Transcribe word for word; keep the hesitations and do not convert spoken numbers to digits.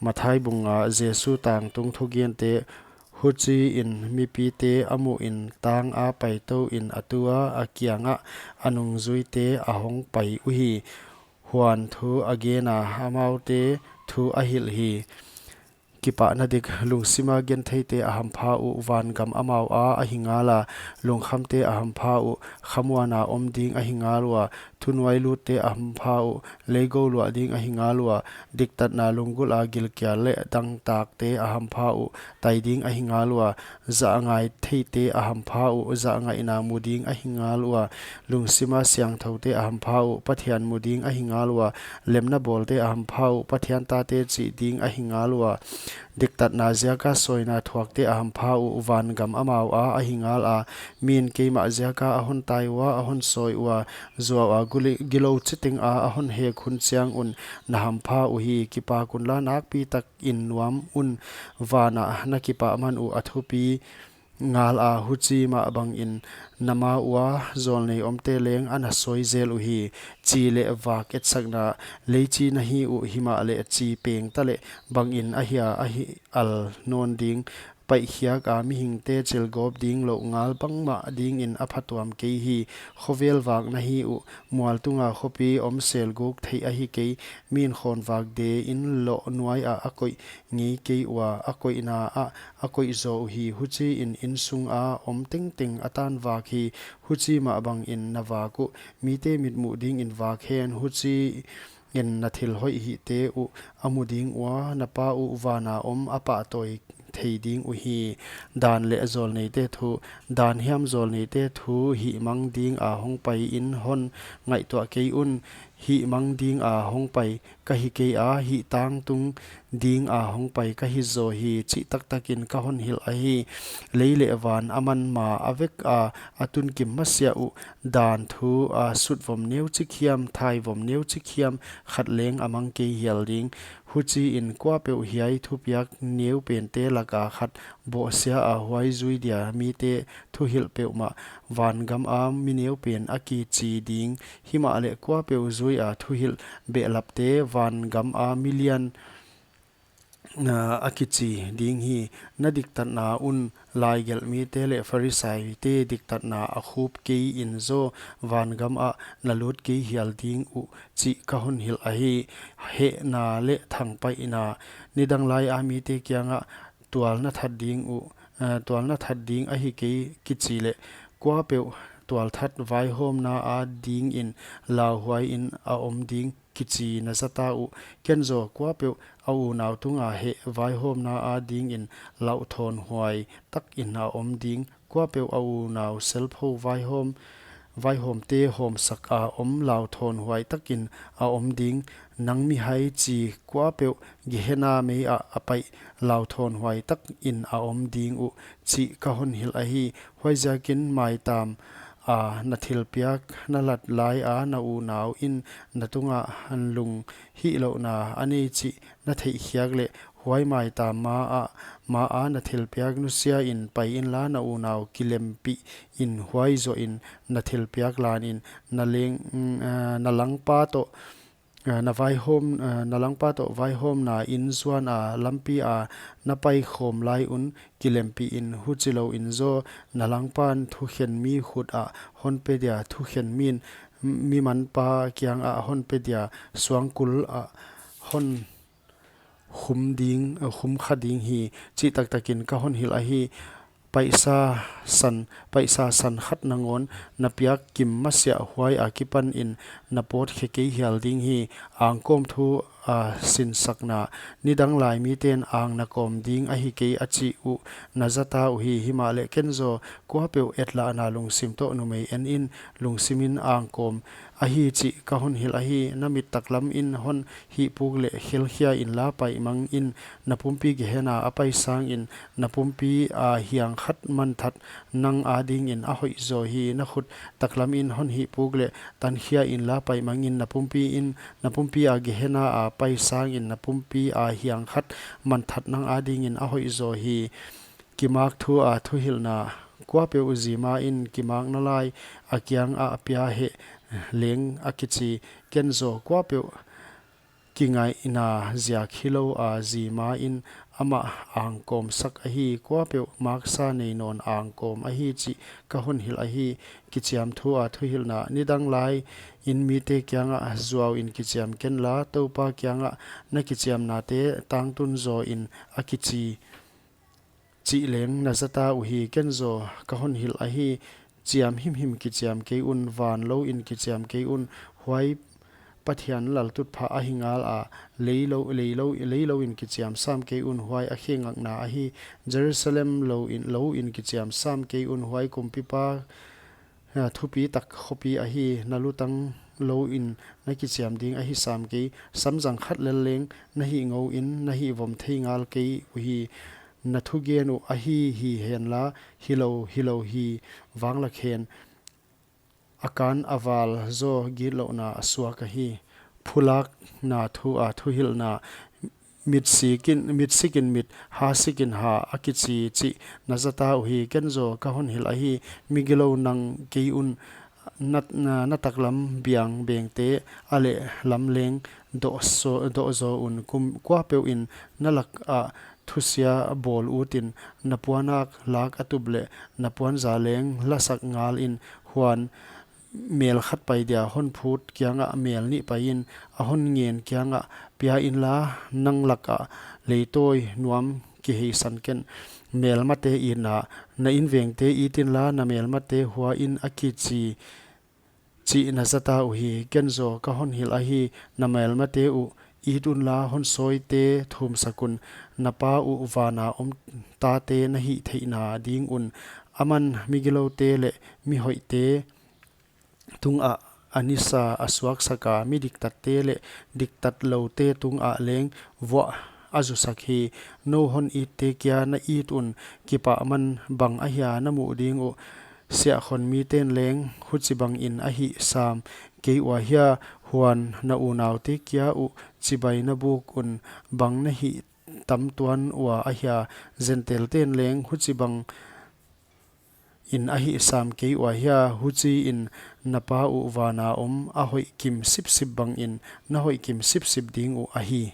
Mathai bung nga. Jesu tangtung thugente. Huchiin mipite a muhin tanga paitou in a tua a kiangah a nungzuite a hong pai uhi. Huan thu a gena, amaute thu a hilh hi. Kipahna dik. Lungsima gentheite a hampha uh, vangam amau a ahi ngala. Lungkhamte a hampha uh, khamuana om ding ahi ngal ua. Thunuailutte a hampha uh, leigou luah ding ahi ngal ua. Diktatna lunggulha gilkial leh dangtakte a hampha uh, tai ding ahi ngal ua. Zahngai theite a hampha uh, zahngaihna mu ding ahi ngal ua. Lungsima siangthoute a hampha uh, Pathian mu ding ahi ngal ua. Lemna bawlte a hampha uh, Pathian tate chih ding ahi ngal ua. Diktatna ziaka sawina thuakte a hampha uh, vangam amau a ahi ngala. Min keimah ziaka a hon tai ua, a hon sawi ua, zuau a guli-, gilou chitinga a hon hek hun chiang un na hampha uhi. Kipak unla, nakpi takin nuam un, vana na kipahman uh a thupi ngala. Huchi mah bangin na ma ua zawlnei omte leng a na sawi zel uhi. Chi leh vak etsakna. Leichi na hi uh, himahleh chi pengta leh bangin a hia ahi al nawn ding. Paihkhiaka mihingte chilgawp ding louh ngal bangmah dingin a phatuam kei hi. Khovel vak na hi uh, mual tunga khopi om selguk theih ahi kei. Min khawnvak dein loh nuaiah a koih ngei kei ua, a koihna ah a koih zaw uhi. Huchiin insunga om tengteng a tanvak hi. Huchi mah bangin na vak uh, mite mitmuh dingin vak hen. Huchiin na thil hoih hihte uh a mu ding ua, na Pa uh vana om a pahtawi thei ding uhi. Dan leh zawlneite thu. Dan hiam zawlneite thu, hihmang dinga hong paiin hon ngaihtuah kei un. Hihmang dinga hong pai ka hi kei a, hih tangtung dinga hong pai ka hi zaw hi, chih taktakin ka hon hilh ahi. Lei leh van a man ma a veka a tunkim masiah uh, dan thu a sutvom neuchik hiam, thaivom neuchik hiam, khat leng a mang kei hial ding. Huchiin kuapeuh hiai thupiak neupente laka khat bohsia a huai zui dia mite thuhilh peuhmah vangama mi neupen a kichi ding. Himahleh kuapeuh zuia thuhilh behlapte vangama mi lian, ah, a kichi ding hi. Na diktatna un laigelh mite leh Pharisaite diktatna a khup kei in zaw, vangamah na lut kei hial ding uh, chih ka hon hilh ahi. Hehna leh thangpaihna. Nidang laia mite kiangah tual na that ding uh, eh, tual na that ding ahi kei kichi leh, kuapeuh tualthat vaihawmna a dingin lauhuaiin a om ding kichi na zata uh. Ken zaw kuapeuh a unau tunga heh vaihawmna a dingin lauhthawnhuai takin a om ding. Kuapeuh a unau selpho vaihawm, vaihawmte hawmsaka om lauhthawnhuai takin a om ding. Nang mihai chi kuapeuh Gehena meiah a paih lauhthawnhuai takin a om ding uh, chih ka hon hilh ahi. Huaiziakin maitam a na thilpiak na lat laia na unau in na tungah lung hihlouhna a nei chih na theihkhiak leh, huai maitam maah, maa na thilpiak nusiain pai inla, na unau kilempihin huai zohin na thilpiak lanin na leng, mm, eh, na langpa toh, eh, na vaihawm, eh, na langpa toh vaihawmna in zuana lampia na paikhawm lai un kilempihin. Huchilouin zaw na langpan thukhen mi khutah hon pe dia, thukhen min mi manpa kiangah hon pe dia, suangkulah hon khum ding, eh, khum kha ding hi, chih taktakin ka hon hilh ahi. Paisa san, paisa san khat nangawn na piak kim masiah huai akipanin na pawt khe kei hial ding hi. Angkawm thu a sinsakna. Nidang lai miten ang na kawm ding ahi kei a chih uh na zata uhi. Himahleh ken zaw kuapeuh etlahna lungsim toh numei en in, lungsimin angkawm ahi chih ka hon hilh ahi. Na mit taklamin hon hihpuk leh khelkhia inla, paihmangin na pumpi Gehena a pai sangin na pumpi a hiang khat manthat nang adingin a hoih zaw hi. Na khut taklamin hon hihpuk leh tankhia inla, paihmangin na pumpi in, na pumpi a Gehena a pai sangin na pumpi a hiang khat manthat nang adingin a hoih zaw hi. Kimak thu a thuhilhna. Kuapeuh zimain kimakna lai a kiangah a pia heh leng a kichi. Ken zaw kuapeuh kingaihna ziak hilou a, zi ma in amah angkawm sak ahi, kuapeuh maksa nei nawn angkawm ahi chih ka hon hilh ahi. Kichiam thu a thuhilhna: Nidang lai in mite kiangah zuau in kichiam kenla, Toupa kiangah na kichiamnate tangtun zaw in, a kichi chih leng na zata uhi. Ken zaw ka hon hilh ahi: Chiam himhim kichiam kei un, van lou in kichiam kei un, huai Pathian laltutphah ahi ngal a. Lei lou, lei lou, lei lou in kichiam sam kei un, huai a khe ngakna ahi. Jerusalem lou in, lou in kichiam sam kei un, huai kumpipa, ah, thupitak khopi ahi. Na lutang lou in na kichiam ding ahi sam kei. Samzang khat lel leng na hih ngou in, na hih vom thei ngal kei uhi. Na thugen uh ahi hi henla, hilou, hilou hi vanglak hen. A kan a val zaw gitlouhna a suak ahi. Phulakna thu a thuhilhna: Mit sik in, mit sik in mit, ha sik in ha, a kichi chih na zata uhi. Ken zaw ka hon hilh ahi: Migilou nang kei un, na, na, na taklam biang bengte a lehlam leng doh so, doh zaw un. Kum kuapeuh in na lak ah thusia bawl ut in, na puanak lak a tup leh na puanza leng lasak ngal in. Huan mel khat pai dia hon phut kiangah mel nih pai in, a hon ngen kiangah, pia inla, nang lak ah leitawi nuam kiheisan ken. Melmate itna: Na invengte it inla, na melmate hua in, a kichi chih na zata uhi. Ken zaw ka hon hilh ahi: Na melmate uh it unla, hon sawite thumsak un. Na Pa uh vana om tate na hih theihna ding un. Aman migiloute leh mihoihte tungah a nisa a suaksak a, mi diktatte leh diktatloute tungah leng vuah a zusak hi. Nou hon itte kia na it un, kipahman bang ahia na muh ding uh. Siahkhon miten leng huchibang in a hih sam kei ua hia? Huan na unaute kia uh chibai na buk un, bang na hih tam tuan ua ahia? Gentileten leng huchibang in a hih sam kei ua hia? Huchiin na Pa uh vana om a hoih kim sipsip bangin na hoih kim sipsip ding uh ahi.